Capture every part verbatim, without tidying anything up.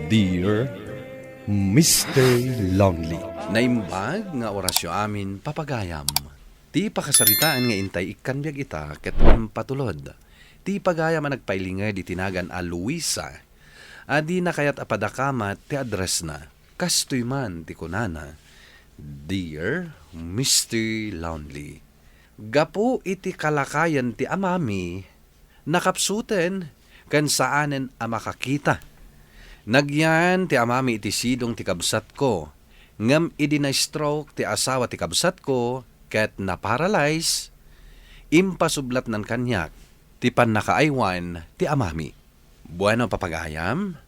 Dear Mister Lonely. Naimbag nga orasyo amin, papagayam. Ti pakasaritaan nga intay ikkan biag ita ket impatulod. Ti pagayam a nagpailinged iti nagan a Luisa, a dina kayat a padakamat ti addressna. Kastoy man ti kunana, "Dear Mister Lonely, gapu iti kalakayan ti amami, nakapsuten ken saanen a makakita. Nagyan ti amami iti sidong ti kabsatko, ngem idi na-stroke ti asawa ti kabsatko ket na-paralyze, impasublatnan kaniak ti pannakaaywan ti amami." Bueno, papagayam,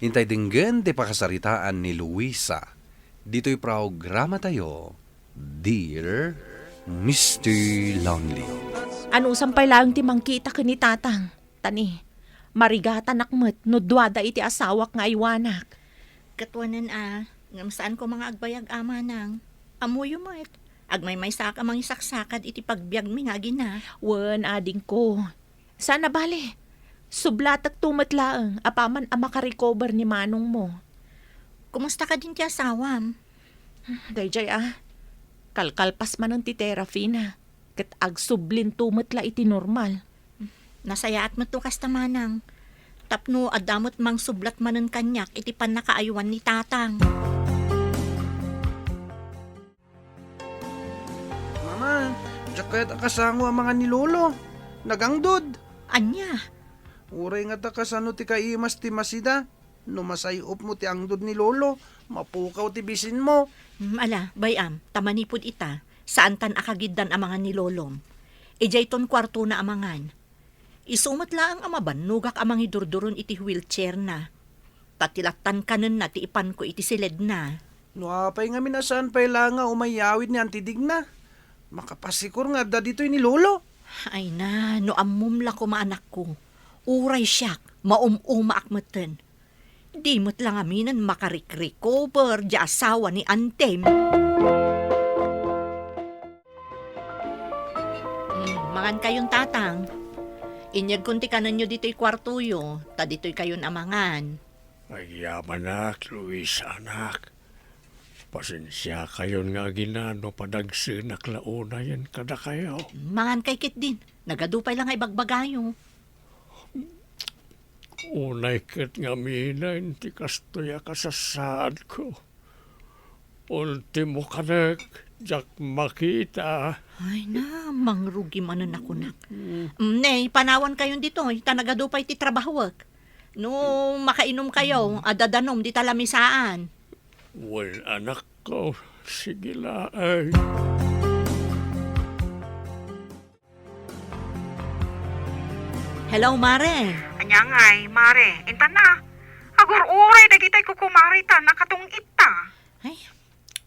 intay denggen ti pakasaritaan ni Luisa ditoy programatayo, Dear Mister Lonely. Anusam pay laeng ti mangkita ken ni Tatang? Tani, marigatanak met no duada iti asawak nga aywanak. Ket wanen a, ngem saanko nga agbayag, Manang. Ammoyo met, agmaymaysaak a mangisaksakad iti pagbiagmi nga agina. Wen, adingko. Saan a bale. Sublatekto met laeng apaman a makarecover ni manongmo. Kumusta kadin ti asawam? Daydiay a, kalkalpas manen ti therapy na, ket agsublinto met la iti normal. Nasayaat met to kasta, Manang. Tapno adda met mangsublat manen kaniak iti pannakaaywan ni Tatang. Mama, diak kayat a kasango a mangan ni Lolo. Nagangdod. Ania? Uray ngata kasano ti kaimas ti masida. No masay-opmo ti angdod ni Lolo, mapukaw ti bisinmo. Hmm, ala, bay-am, ta manipud ita, saantan a kagiddan a mangan ni Lolom. Idiayton kuartona a mangan. Isu met laeng a mabannogak a mangidurduron iti wheelchairna. Ta ti lattan kanenna ti ipanko iti siledna. No apay ngamin a saan pay la nga umayawid ni Auntie Digna? Makapasikor nga adda ditoy ni Lolo. Ay na, no ammom la koma, anakko. Uray siak, maum-umaak metten. Di met la ngaminen makarik-recover di asawa ni Antem. Hmm, mangan kayon, Tatang. Inyegkon ti kanenyo ditoy kuartoyo, ta ditoy kayon a mangan. Agyamanak, Luis, anak. Pasensia kayon nga agina no padagsenak la unayen kadakayo. Mangan kay ketdin. Nagadu pay la nga ibagbagayo. Unay ket ngaminen ti kastoy a kasasaadko. Ultimo kanek, diak makita. Ay na, mangrugi manen a kunak. Mm. Mm, ne, panawan kayon ditoy, ta nagadu pay ti trabahowek. No makainom kayo, adda danom dita lamisaan. Wen, anakko, sige laeng. Hello, Mare. Ania ngay, Mare? Intan na. Agur-uray dagitay kukumarita, nakatungit ta. Ay,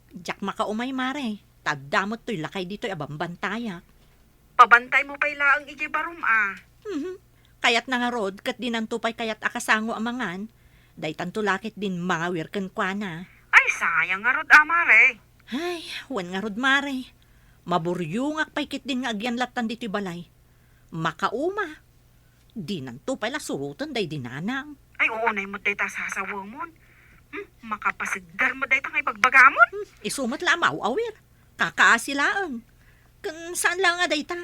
diak makaumay, Mare. Ta adda met toy lakay ditoy a bambantayak. Pabantaymo pay laeng idiay barom a. Mhm. Kayatna ngarud, ket dinanto pay kayat a kasango a mangan. Daytanto la ketdin mangawir kenkuana. Ay, sayang ngarud a, Mare. Ay, wen ngarud, Mare. Maburiongak pay ketdin nga agyan lattan ditoy balay. Makauma. Dinanto pay la suroten daydi nanang. Ay, uunay met dayta sasawemon. Hmm, makapasigder met dayta nga ibagbagamon. Hmm, isu met la a maaw-awir. Kakaasi laeng. Ken saan la nga dayta.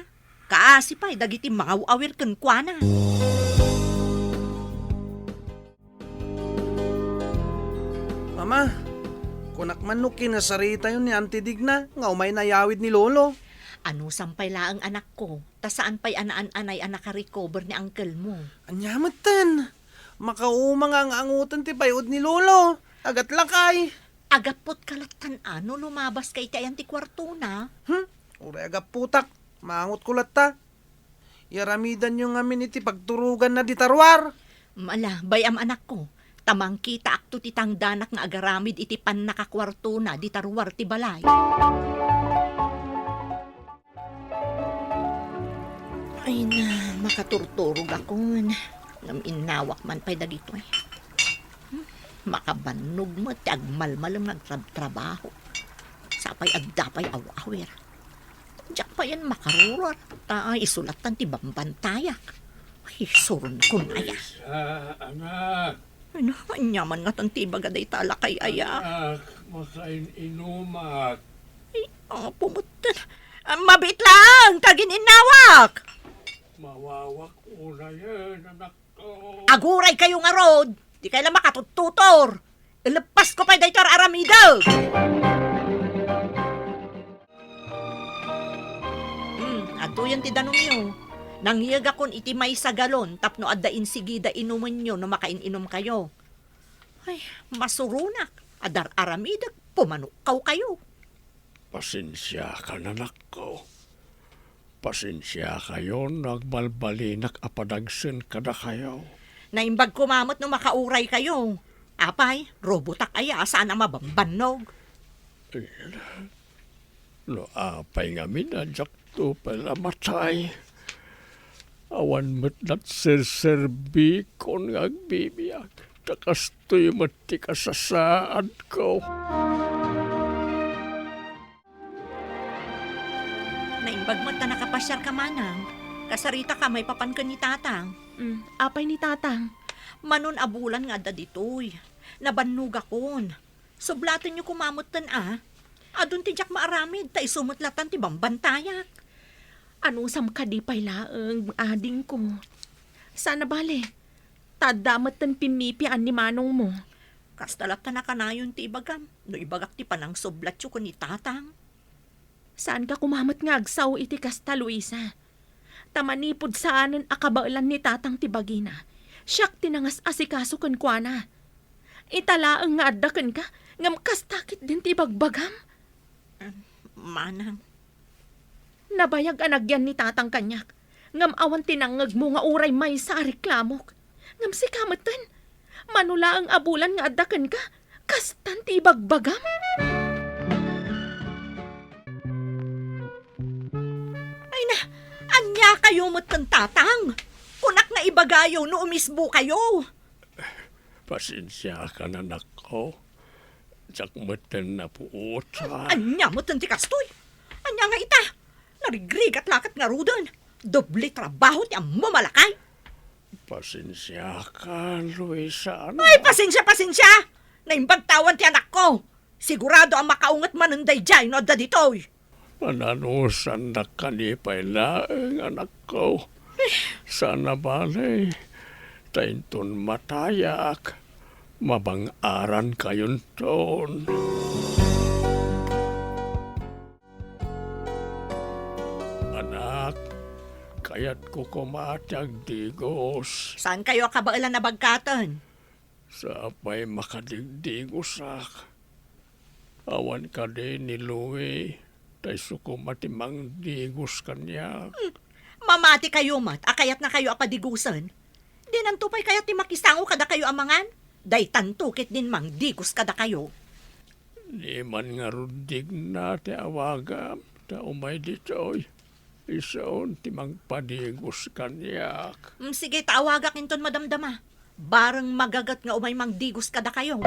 Kaasi pay dagiti mangaw-awir kenkuana. Mama, kunak man no kinasaritayon ni Auntie Digna nga umayna ayawid ni Lolo. Anusam pay laeng, anakko, ta saan pay a naan-anay a nakarecover ni uncle mo. Ania metten? Makauma nga ang-angoten ti pay-od ni Lolo. Agat lakay. Agapputka lattan a no lumabaska iti ayan ti kuartona. Hmm? Uray agapputak. Maangotko latta. Yaramidanyo ngamin iti pagturoganna dita ruar. Ala, bay-am, anakko, ta mangkitaakto ti tangdanak nga agaramid iti pannakakuartona dita ruar ti balay. Ay na, makaturturogakon. Ngem innawak man pay dagitoy. Hmm, makabannog met ti agmalmalem nga agtrabtrabaho. Sapay adda pay aw-awir. Diak payen makarurar, ta isu lattan ti bambantayak. Ay, suron ko naya. Luisa, anak. Ano, ania man ngatan ti ibaga dayta a lakay aya? Anak, makain-inumak. Ay, apo met. Ah, mabiit laeng, ta agin-innawak. Mawawak unayen, anakko. Aguray kayo ngarud. Di kayo la makatuttutor. Ileppasko pay daytoy ar-aramidek. Hmm, adtoyen ti danumyo. Nangyegakon iti maysa galon tapno adda insigida inumenyo no makain-inom kayo. Ay, masuronak. Adar-aramidek, pumanukkaw kayo. Pasensiakan, anakko. Pasensiakayon no agbalbalinak a padagsen kadakayo. Naimbag koma met no makauray kayo. Apay, robotak aya a saan a mabambannog. No apay ngamin a diakto pay la matay, awan met natserserbikon nga agbibiag, ta kastoy met ti kasasaadko. Naimbag met ta nakapasiarka, manang. Kasaritaka maipapan ken ni tatang. Mm, apay ni tatang? Manon a bulan nga adda ditoy. Nabannogakon. Sublatenyo koma metten a. Adun ti diak maaramid, ta isu met latan ti bambantayak. Anusam kadi pay laeng, adingko? Saan a bale, ta adda metten pimmipian ni manongmo. Kasta latta a kanayon ti ibagam, no ibagak ti panangsublatyo ken ni tatang. Saanka koma met nga agsao iti kasta, Luisa. Ta manipud saanen a kabaelan ni tatang ti bagina, siak ti nangas-asikaso kenkuana. Ita laeng nga adda kenka, ngem kasta ketdin ti ibagbagam. Manang. Nabayag a nagyan ni tatang kaniak, ngem awan ti nangngegmo nga uray maysa a reklamok. Ngem sika metten, mano laeng a bulan nga adda kenka, kastan ti ibagbagam? Ay na, ania kayo metten, tatang? Kunak nga ibagayo no umisbo kayo. Pasensiakan, anakko. Diak metten napuotan. Ania metten ti kastoy? Ania nga ita? Narigrigat la ket ngaruden. Doble trabaho ti ammo a lakay. Pasensiakan, Luisa, ano? Ay, pasensia, pasensia! Naimbag ta awan ti anakko. Sigurado a makaunget manen daydiay no adda ditoy. Pananusannak kadi pay laeng, anakko. Saan a bale, ta inton matayak, mabang-arankayonton. Anak, kayatko koma ti agdigos. Saankayo a kabaelan a bagkaten? Sapay makadigdigosak. Awan kadi ni Louie, ta isu koma ti mangdigos kaniak. Hmm. Mamati kayo met a kayatna kayo a padigosen. Dinanto pay kayat ti makisango kadakayo a mangan? Daytanto ketdin mangdigos kadakayo. Di man ngarud digna ti awagam, ta umay ditoy. Isun ti mangpadigos kaniak. Mm, sige, ta awagak inton madamdama. Bareng magaget nga umay mangdigos kadakayo.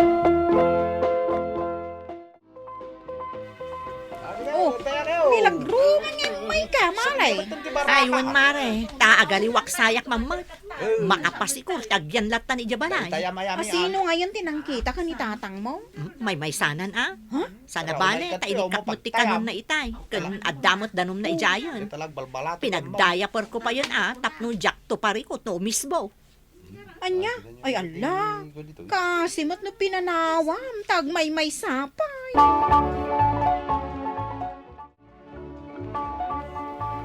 Oh, milagro nga immay ka, Mare. Ay, wen, Mare, ta agaliwak sayak mammet. Makapasikor, ti agyan latta ni idiay balay. Asino ngayen ti nangkita ken ni tatangmo? Mm, maymaysanan, a? Ha? Saan a bale, ta inikkat met ti kanonna itay, ken adda met danumna idiayen. Pinagdiaperko payen a, tapno diakto parikut no umisbo. Ania? Ay, alla. Kasi met no pinanawam, ta agmaymaysa pay.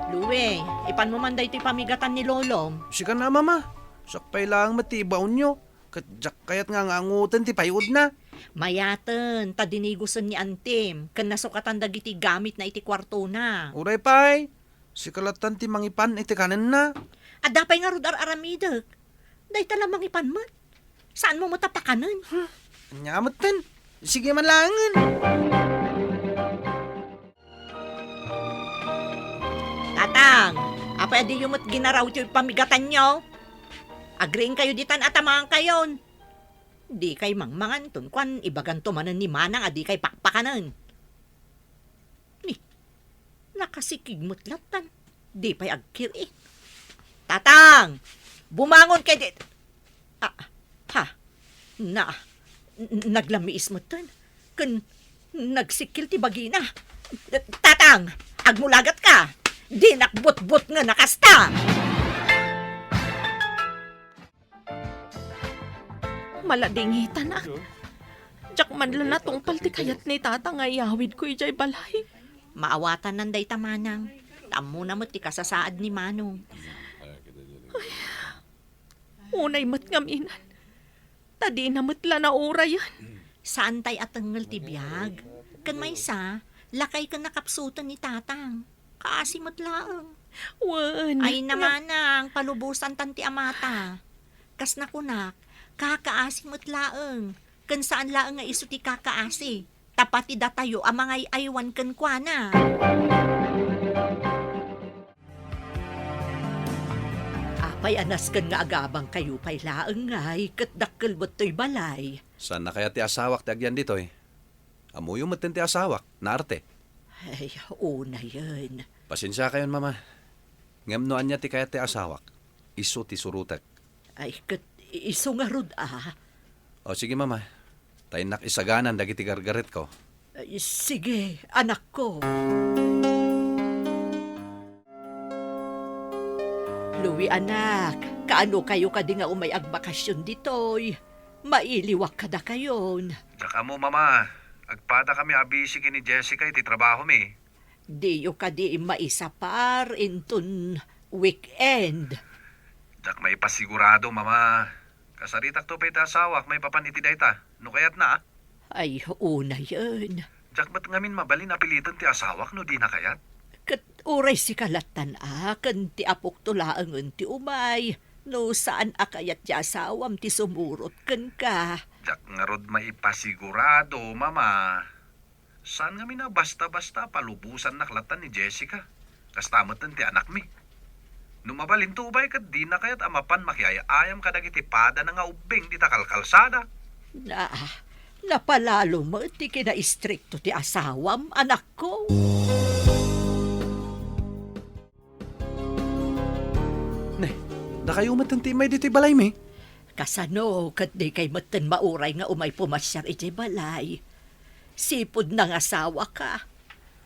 Louie, ipanmo man daytoy pamigatan ni Lolom. Sika na, Mama. Siak pay laeng met ti ibaonyo. Ket diak kayat nga angangoten ti payuodna. Mayaten, ta dinigosen ni Antim, ken nasukatan dagiti gamitna iti kuartona. Uray pay, sika lattan ti mangipan iti kanenna. Adda pay ngarud ar-aramidek. Dayta la mangipan met. Saanmo met a pakanen? Hmm, ania metten? Sige man laengen. Tatang, apay a diyo met ginaraw ti pamigatanyo? Agriingkayo ditan a tamangankayon. Dikay mangmangan ton kuan, ibaganto manen ni Manang a dikay pakpakanen. Ni, nakasikig met lattan. Di pay agkir-i. Tatang, bumangon kay di-, ah, ha? Na, n-, naglamiis metten. Ken nagsikkil ti bagina. Tatang, agmulagatka! Dinak butbutngen a kasta! Maladingitanak. Diak man la natungpal ti kayat ni Tata nga iyawidko idiay balay. Maawatannan dayta, manang. Ta ammona met ti kasasaad ni Manong. Ay, unay met ngaminan. Ta dina met la naurayen. Saantay a tengngel ti biag. Ken maysa, lakay ken nakapsuten ni Tatang. Kaasi met laeng. Wen, ay, nga namanang, palubosantan ti amata. Kas nakunak, kakaasi met laeng. Ken saan laeng nga isu ti kakaasi. Ta pati datayo a mangay-aywan kenkuana. Apay a nasken nga agabangkayo pay laeng ngay ket dakkel met toy balay? Saanna kayat ti asawak ti agyan ditoy? Ammoyo metten ti asawak, naarte. Ay, unayen. Pasensiakayon, Mama. Ngem no ania ti kayat ti asawak, isu ti surotek. Ay, ket isu ngarud a. O, sige, Mama. Ta innak isaganan dagiti gargaretko. Ay, sige, anakko. Louie, anak, kaano kayo kadi nga umay agbakasyon ditoy? Mailiwak kadakayon. Diak ammo, Mama. Agpadakami a busy ken ni Jessica iti trabahomi. Diyo kadi maisapar inton weekend? Diak maipasigurado, Mama. Kasaritakto pay ti asawak maipapan iti dayta, no kayatna, a? Ay, unayen. Diak met ngamin mabalin a piliten ti asawak no dina kayat. Ket uray sika lattan a, ken ti apokto laengen ti umay, no saan a kayat ti asawam ti sumurot kenka. Diak ngarud maipasigurado, Mama. Saan ngamin a basta-basta palubosannak lattan ni Jessica. Kasta metten ti anakmi. No mabalinto ubay ket dina kayat a mapan makiay-ayam kadagiti padana nga ubbing dita kalkalsada. Na, napalalo met ti kinaistrikto ti asawam, anakko. Ne, dakayo metten ti immay ditoy balaymi? Kasano ket dikay metten mauray nga umay pumasiar idiay balay? Sipud nangasawaka,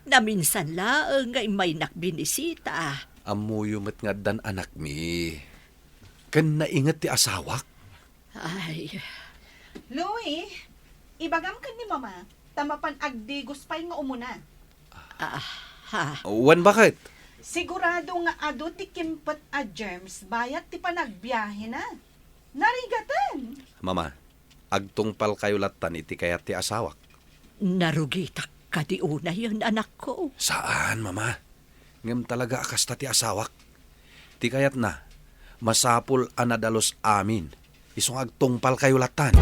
naminsan laeng nga immaynak binisita. Ammoyo met nga addan anakmi. Ken nainget ti asawak. Ay. Louie, ibagam ken ni Mama, ta mapan agdigos pay nga umuna. Aha. Wen, baket? Sigurado nga adu ti kimpet a germs bayat ti panagbiahena. Narigaten. Mama, agtungpalkayo lattan iti kayat ti asawak. Narugitak kadi unayen, anakko? Saan, Mama. Ngem talaga a kasta ti asawak. Ti kayatna, masapul a nadalus amin. Isu nga agtungpalkayo lattan.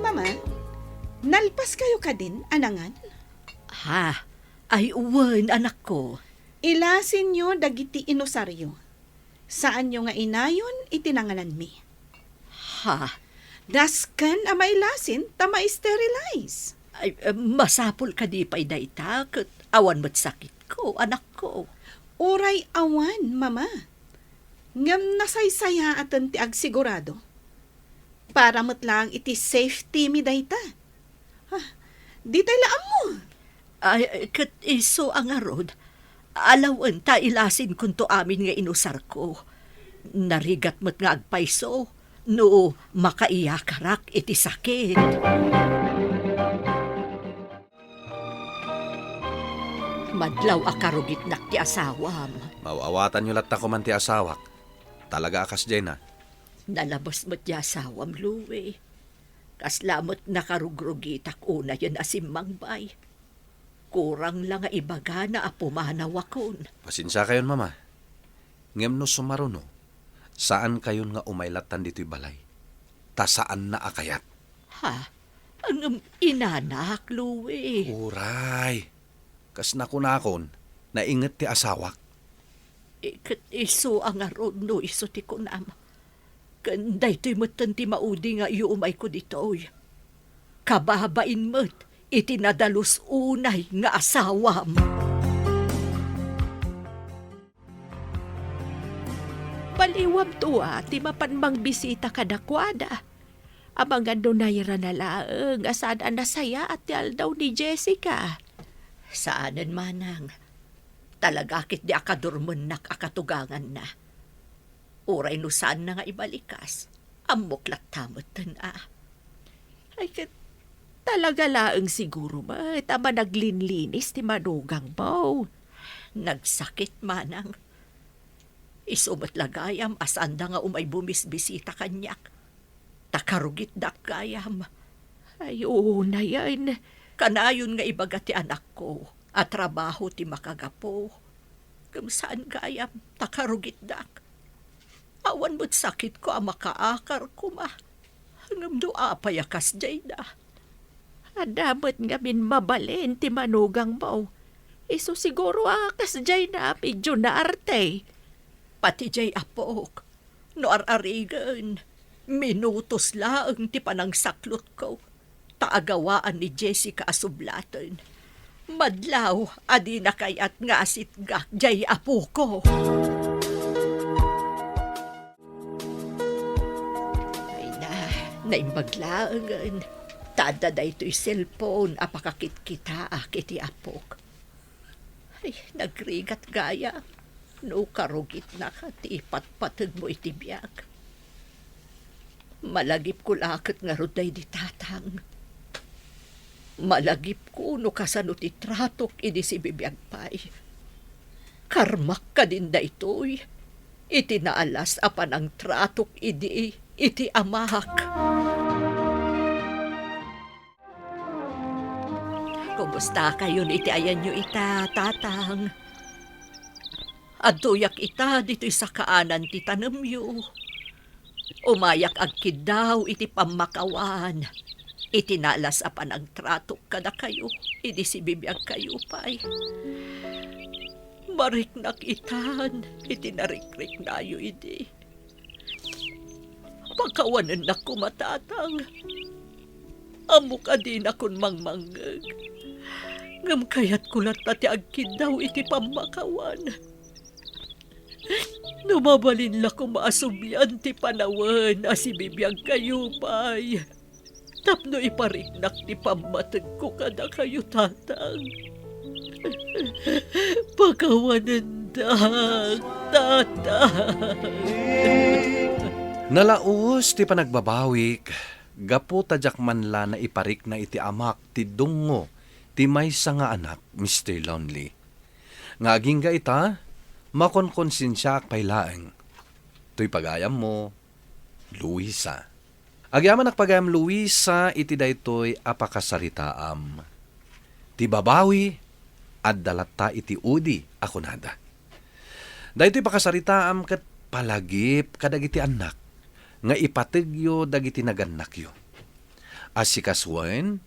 Mama, nalpaskayo kadin a nangan? Ha? Ay, wen, anakko. Ilasinyo dagiti inusaryo. Saanyo nga inayon iti nangananmi. Ha? Dasken a mailasin ta ma-sterilize. Ay, eh, masapul kadi pay dayta ket awan met sakitko, anakko? Uray awan, Mama. Ngem nasaysayaaten ti agsigurado. Para met laeng iti safety mi dayta. Ah, ditay la ammo. Ay, ket isu a ngarud, alawen ta ilasinkonto amin nga inusarko. Narigat met nga agpayso no makaiyakarak iti sakit. Madlaw a karugitnak ti asawam. Maaw-awatanyo latta koman ti asawak. Talaga a kasdiayna. Nalabas met ti asawam, Louie. Kasla met nakarugrugitak unayen a simmangbay. Kurang la nga ibagana a pumanawakon. Pasensiakayon, Mama. Ngem no sumaruno, saankayon nga umay lattan ditoy balay. Ta saanna a kayat. Ha? Ngem inanak, Louie. Uray. Kas nakunakon, nainget ti asawak. Ket isu a ngarud no isu ti kunam. Ken daytoy metten ti maudi nga iyuumayko ditoy. Kababain met iti nadalus unay nga asawam. Bali, Iwamto a ti mapan mangbisita kadakuada. Amangan no nairana laeng a saan a nasayaat ti aldaw ni Jessica. Saanen, manang. Talaga ketdi a kadurmennak a katuganganna. Uray no saanna nga ibalikas, ammok latta metten a. Ay, ket talaga laeng siguro met a managlinlinis ti manugangmo. Nagsakit, manang. Isu met la gayam a saanda nga umay bumisbisita kaniak. Ta karugitdak gayam. Ay, unayen. Kanayon nga ibaga ti anakko a trabaho ti makagapu. Ngem saan gayam, ta karugitdak. Awan met sakitko a makaakar koma. Ngem no apay a kasdiayna? Adda met ngamin mabalin ti manugangmo. Isu siguro a kasdiayna a medyo naarte. Pati diay apok, no ar-arigen, minutos laeng ti panangsaklotko, ta agawaan ni Jessica a sublaten. Madlaw a dina kayat nga asitgak diay apoko. Ay na, naimbag laengen. Ta adda daytoy cellphone a pakakitkitaak iti apok. Ay, nagrigat gayam no karugitnak ti ipatpategmo iti biag. Malagipko la ket ngarud daydi tatang. Malagipko no kasano ti tratok idi sibibiag pay. Karmak kadin daytoy iti naalas a panangtratok idi iti amak. Kumustakayon iti ayanyo ita, Tatang? Adtoyak ita ditoy sakaanan ti tanemyo. Umayak agkiddaw iti pammakawan, iti naalas a panangtratok kadakayo idi sibibiagkayo pay. Mariknak itan iti narikriknayo idi. Pakawanennak koma, Tatang. Ammok a dinakon mangmangngeg. Ngem kayatko latta ti agkiddaw iti pammakawan. No mabalin la koma a sublian ti panawen a sibibiagkayo pay tapno ipariknak ti pammategko kadakayo, Tatang. Pakawanendak, Tatang. Nalaus ti panagbabawik gapu ta diak man la naiparikna iti amak ti dungngo ti maysa nga anak, Mister Lonely. Nga agingga ita, makonkonsensiaak pay laeng. Toy pagayammo, Luisa. Agyamanak pagayam, Luisa, iti daytoy a pakasaritaam. Ti babawi, adda latta iti udi a kunada. Daytoy pakasaritaam ket palagip kadagiti annak nga ipategyo dagiti nagannakyo. Asikasoen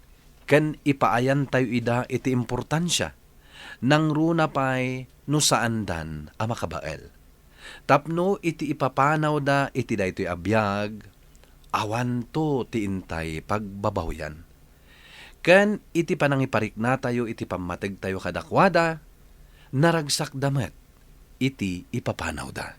ken ipaayantayo ida iti importansia, nangruna pay no saandan a makabael. Tapno iti ipapanawda iti daytoy a biag, awanto ti intay pagbabawian. Ken iti panangipariknatayo iti pammategtayo kadakuada, naragsakda met iti ipapanawda.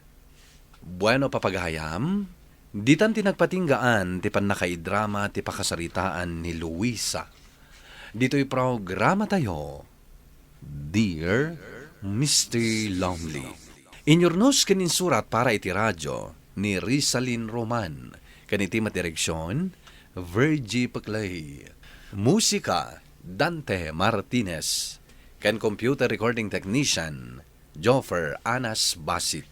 Bueno, papagayam, ditan ti nagpatinggaan ti pannakaidrama ti pakasaritaan ni Luisa. Ditoy programatayo, Dear Mister Lonely. Inyurnos ken insurat para iti radio ni Rizalin Roman, ken iti madireksion, Virgie Peclay. Musika, Dante Martinez, ken computer recording technician, Joffer Anas Basit.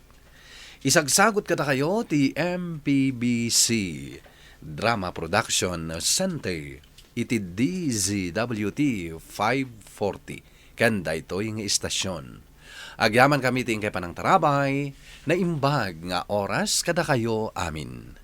Isagsagut kadakayo ti M P B C Drama Production Center iti D Z W T five forty ken daytoy nga istasyon. Agyamankami ti inkay panangtarabay, naimbag nga oras kadakayo amin.